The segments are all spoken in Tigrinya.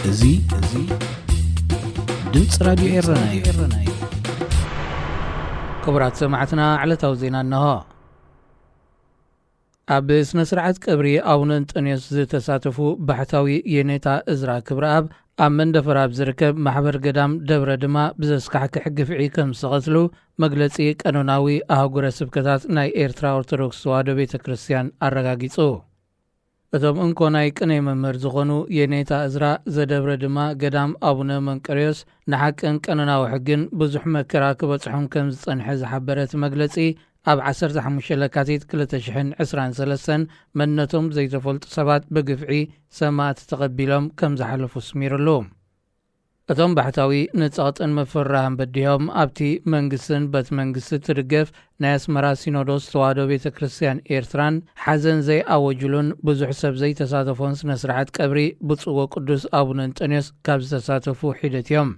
እዚ እዚ ድምፂ ራዲዮ ኤረና እዩ። ክቡራት ሰማዕትና፣ ዕለታዊ ዜና እንሆ። ኣብ ስነ ስርዓት ቀብሪ ኣቡነ እንጠንዮስ ዝተሳተፉ ባሕታዊ የኔታ እዝራ ክብረኣብ፣ ኣብ መንደፈራ ኣብ ዝርከብ ማሕበር ገዳም ደብረ ድማ ብዘስካሕክሕ ግፍዒ ከም ዝተቐትሉ መግለጺ ቀኖናዊ ኣህጉረ ስብከታት ናይ ኤርትራ ኦርቶዶክስ ተዋህዶ ቤተ ክርስቲያን ኣረጋጊጹ። እቶም እንኮ ናይ ቅኔ መምህር ዝኾኑ የኔታ እዝራ ዘደብረ ድማ ገዳም ኣቡነ መንቀርዮስ ንሓቅን ቀኖናዊ ሕግን ብዙሕ መከራ ክበጽሖም ከም ዝጸንሐ ዝሓበረ እቲ መግለጺ፣ ኣብ ዓሰርተ ሓሙሽተ ለካቲት ክልተ ሽሕን ዕስራን ሰለስተን መንነቶም ዘይተፈልጡ ሰባት ብግፍዒ ሰማእቲ ተቐቢሎም ከም ዝሓለፉ ስሚሩሉ። እቶም ባሕታዊ ንጸቕጥን ምፍርራህን በዲሆም ኣብቲ መንግስትን በት መንግስቲ ትድገፍ ናይ ኣስመራ ሲኖዶስ ተዋህዶ ቤተ ክርስቲያን ኤርትራን ሓዘን ዘይኣወጅሉን ብዙሕ ሰብ ዘይተሳተፎን ስነ ስርዓት ቀብሪ ብፁዕ ወቅዱስ ኣቡነ እንጠንዮስ ካብ ዝተሳተፉ ሒደት እዮም።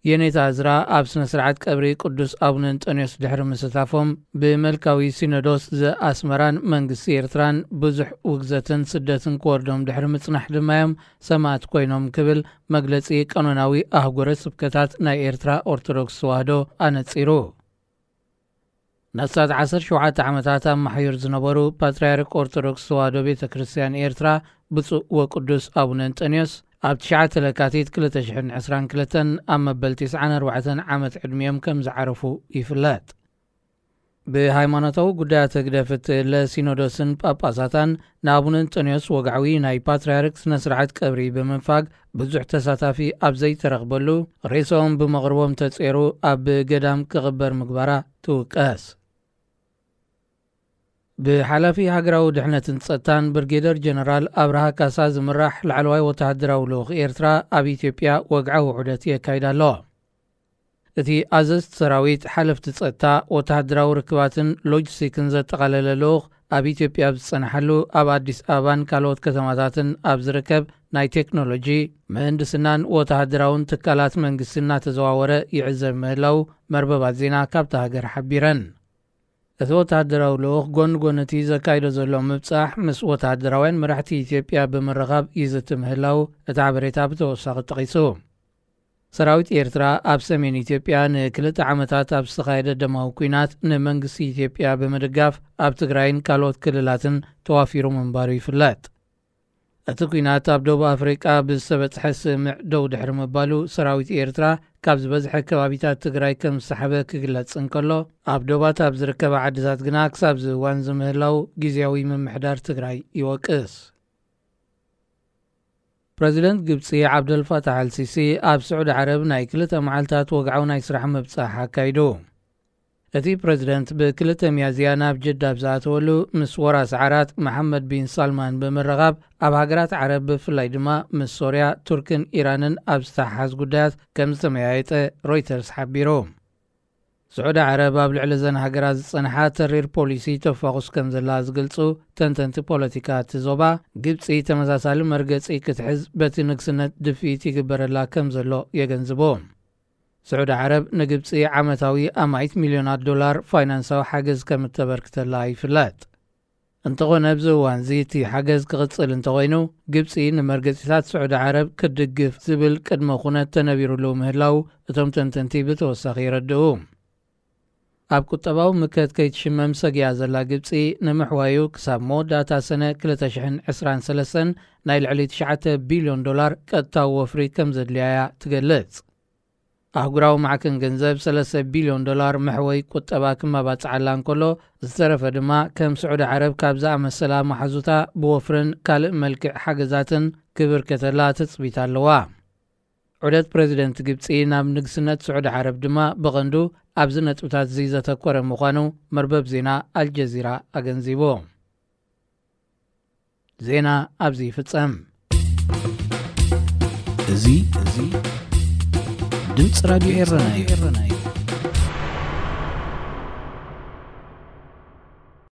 የኔታ እዝራ ኣብ ስነ ስርዓት ቀብሪ ቅዱስ ኣቡነ እንጠንዮስ ድሕሪ ምስታፎም፣ ብመልካዊ ሲኖዶስ ዘኣስመራን መንግስቲ ኤርትራን ብዙሕ ውግዘትን ስደትን ክወርዶም ድሕሪ ምጽናሕ ድማ እዮም ሰማእት ኮይኖም ክብል መግለጺ ቀኖናዊ ኣህጉረ ስብከታት ናይ ኤርትራ ኦርቶዶክስ ተዋህዶ ኣነጺሩ። ንሳት ዓሰርተ ሸውዓተ ዓመታት ኣብ ማሕዩር ዝነበሩ ፓትርያርክ ኦርቶዶክስ ተዋህዶ ቤተ ክርስቲያን ኤርትራ ብፁዕ ወቅዱስ ኣቡነ እንጠንዮስ ኣብ ትሽዓተ ለካቲት ክልተ ሽሕን ዕስራን ክልተን ኣብ መበል ቲስዓን ኣርባዕተን ዓመት ዕድሚኦም ከም ዝዓረፉ ይፍለጥ። ብሃይማኖታዊ ጉዳያት ህግደፍ እትእለ ሲኖዶስን ጳጳሳታን ንኣቡነ እንጠንዮስ ወግዓዊ ናይ ፓትርያርክ ስነ ስርዓት ቀብሪ ብምንፋግ ብዙሕ ተሳታፊ ኣብ ዘይተረኽበሉ፣ ሬሳኦም ብመቕርቦም ተጼሩ ኣብ ገዳም ክቕበር ምግባራ ትውቀስ። ብሓላፊ ሃገራዊ ድሕነትን ጸጥታን ብርጌደር ጀነራል ኣብርሃ ካሳ ዝምራሕ ላዕለዋይ ወተሃደራዊ ልኡኽ ኤርትራ ኣብ ኢትዮጵያ ወግዓዊ ዑደት የካይድ ኣሎ። እቲ ኣዘዝቲ ሰራዊት፣ ሓለፍቲ ጸጥታ፣ ወተሃደራዊ ርክባትን ሎጂስቲክን ዘጠቓለለ ልኡኽ ኣብ ኢትዮጵያ ኣብ ዝጸንሓሉ፣ ኣብ ኣዲስ ኣበባን ካልኦት ከተማታትን ኣብ ዝርከብ ናይ ቴክኖሎጂ፣ ምህንድስናን ወተሃደራውን ትካላት መንግስቲ እናተዘዋወረ ይዕዘብ ምህላው መርበባት ዜና ካብታ ሃገር ሓቢረን። እቲ ወተሃደራዊ ልኡኽ ጎኒ ጎኒ እቲ ዘካይዶ ዘሎ ምብጻሕ፣ ምስ ወተሃደራውያን መራሕቲ ኢትዮጵያ ብምርኻብ ይዝቲ ምህላው እቲ ሓበሬታ ብተወሳኺ ጠቒሱ። ሰራዊት ኤርትራ ኣብ ሰሜን ኢትዮጵያ ንክልተ ዓመታት ኣብ ዝተኻየደ ደማዊ ኲናት ንመንግስቲ ኢትዮጵያ ብምድጋፍ ኣብ ትግራይን ካልኦት ክልላትን ተዋፊሩ ምንባሩ ይፍለጥ። እቲ ኲናት ኣብ ደቡብ ኣፍሪቃ ብዝተበጽሐ ስምምዕ ደው ድሕሪ ምባሉ፣ ሰራዊት ኤርትራ ካብ ዝበዝሐ ከባቢታት ትግራይ ከም ዝሰሓበ ክግለጽ እንከሎ፣ ኣብ ዶባት ኣብ ዝርከባ ዓድታት ግና ክሳብ ዝዋን ዝምህላው ግዝያዊ ምምሕዳር ትግራይ ይወቅስ። ፕረዚደንት ግብጺ ዓብደልፋታሕ ኣልሲሲ ኣብ ስዑዲ ዓረብ ናይ ክልተ መዓልታት ወግዓዊ ናይ ስራሕ ምብጻሕ ኣካይዱ። እቲ ፕረዚደንት ብክልተ ሚያዝያ ናብ ጅዳ ኣብ ዝኣተወሉ፣ ምስ ወራስ ዓራት መሓመድ ቢን ሳልማን ብምርኻብ፣ ኣብ ሃገራት ዓረብ ብፍላይ ድማ ምስ ሶርያ፣ ቱርክን ኢራንን ኣብ ዝተሓሓዝ ጉዳያት ከም ዝተመያየጠ ሮይተርስ ሓቢሩ። ስዑዲ ዓረብ ኣብ ልዕሊ እዘን ሃገራት ዝጸንሓ ተሪር ፖሊሲ ተፋኹስ ከም ዘላ ዝገልጹ ተንተንቲ ፖለቲካ እቲ ዞባ፣ ግብጺ ተመሳሳሊ መርገጺ ክትሕዝ በቲ ንግስነት ድፍኢት ይግበረላ ከም ዘሎ የገንዝቡ። ስዑዲ ዓረብ ንግብጺ ዓመታዊ ኣማኢት ሚልዮናት ዶላር ፋይናንሳዊ ሓገዝ ከም እተበርክተላ ይፍለጥ። እንተኾነ፣ ኣብዚ እዋንዚ እቲ ሓገዝ ክቕጽል እንተኾይኑ፣ ግብጺ ንመርገጺታት ስዑዲ ዓረብ ክትድግፍ ዝብል ቅድመ ኩነት ተነቢሩሉ ምህላው እቶም ተንተንቲ ብተወሳኺ የረድኡ። ኣብ ቁጠባዊ ምከት ከይትሽመም ሰጊኣ ዘላ ግብጺ፣ ንምሕዋዩ ክሳብ መወዳእታ ሰነ ክልተ ሽሕን ዕስራን ሰለስተን ናይ ልዕሊ ትሽዓተ ቢልዮን ዶላር ቀጥታዊ ወፍሪ ከም ዘድልያ እያ ትገልጽ። ኣህጉራዊ ማዕከን ገንዘብ ሰለስተ ቢልዮን ዶላር መሕወይ ቁጠባ ክመባጽዓላ እንከሎ፣ ዝተረፈ ድማ ከም ስዑዲ ዓረብ ካብ ዝኣመሰላ መሓዙታ ብወፍርን ካልእ መልክዕ ሓገዛትን ክብርከተላ ትጽቢት ኣለዋ። ዑደት ፕረዚደንት ግብጺ ናብ ንግስነት ስዑዲ ዓረብ ድማ ብቐንዱ ኣብዚ ነጥብታት እዚ ዘተኮረ ምዃኑ መርበብ ዜና ኣልጀዚራ ኣገንዚቡ። ዜና ኣብዚ ይፍጸም። እዚ፣ እዚ ድምፂ ራዲዮ ኤረና እዩ።